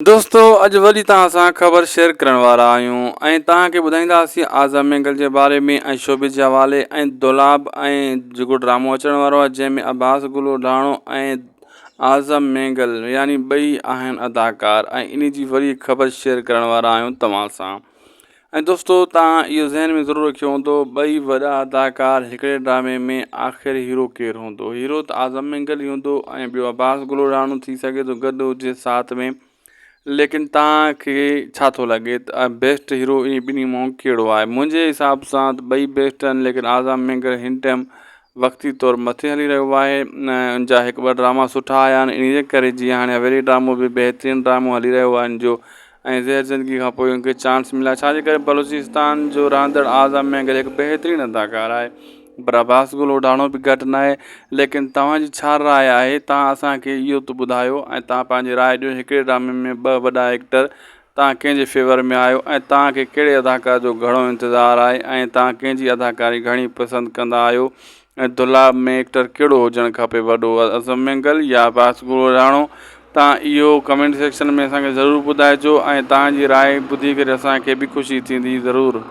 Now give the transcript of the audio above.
دوستو اڄ وري توهان سان خبر شيئر ڪرڻ وارا آهيون ۽ توهان کي ٻڌائينداسين اعظم مينگل جي باري ۾ ۽ شعبي جي حوالي ۽ دولاب ۽ جيڪو ڊرامو اچڻ وارو آهي جنهن ۾ عباس گل اوڍاڻو ۽ اعظم مينگل يعني ٻئي آهن اداڪار ۽ انهي جي وري خبر شيئر ڪرڻ وارا آهيون توهان سان ۽ دوستو توهان اهو ذهن ۾ ضرور رکيو هوندو ٻئي وڏا اداڪار هڪڙي ڊرامي ۾ آخر هيرو ڪير هوندو هيرو ته اعظم مينگل ئي هوندو ۽ ٻيو عباس گلوراڻو ٿي سگهي ٿو گڏ هجي ساٿ ۾ ليڪن توهان کي ڇا ٿو لڳي ته بيسٽ هيرو انهي ٻنهي مان ڪهڙو آهي منهنجي حساب سان ته ٻئي بيسٽ آهن ليڪن اعظم مينگل هن ٽائيم وقتي طور مٿي هلي رهيو آهي ان جا هڪ ٻه ڊراما سٺا آيا آهن انهي جي ڪري جيئن هاڻي حويلي ڊرامو به بهترين ڊرامو هلي رهيو آهي ان جو ۽ زهر زندگي کان پوء ان کي چانس مليا ڇا جي ڪري بلوچستان جو رهندڙ اعظم مينگل هڪ بهترين اداڪار آهي پر عباس گل اوڍاڻو به گهٽ ناهي ليڪن توهان جي ڇا راء آهي توهان اسان کي اهو ته ٻڌايو ۽ توهان پنهنجي راء ڏيو هڪڙي ڊرامي ۾ ٻه وڏا ايڪٽر توهان ڪنهن جي فيور ۾ آهيو ۽ توهان کي ڪهڙي اداڪار جو گهڻو انتظار آهي ۽ توهان ڪنهن جي اداڪاري گهڻي پسند ڪندا آهيو ۽ دولاب ۾ ايڪٽر ڪهڙو هجڻ کپي وڏو اعظم مينگل يا عباس گلوراڻو توهان اهو ڪمينٽ سيڪشن ۾ اسان کي ضرور ٻڌائجو ۽ توهان جي راء ٻڌي ڪري اسان کي به خوشي ٿيندي ضرور.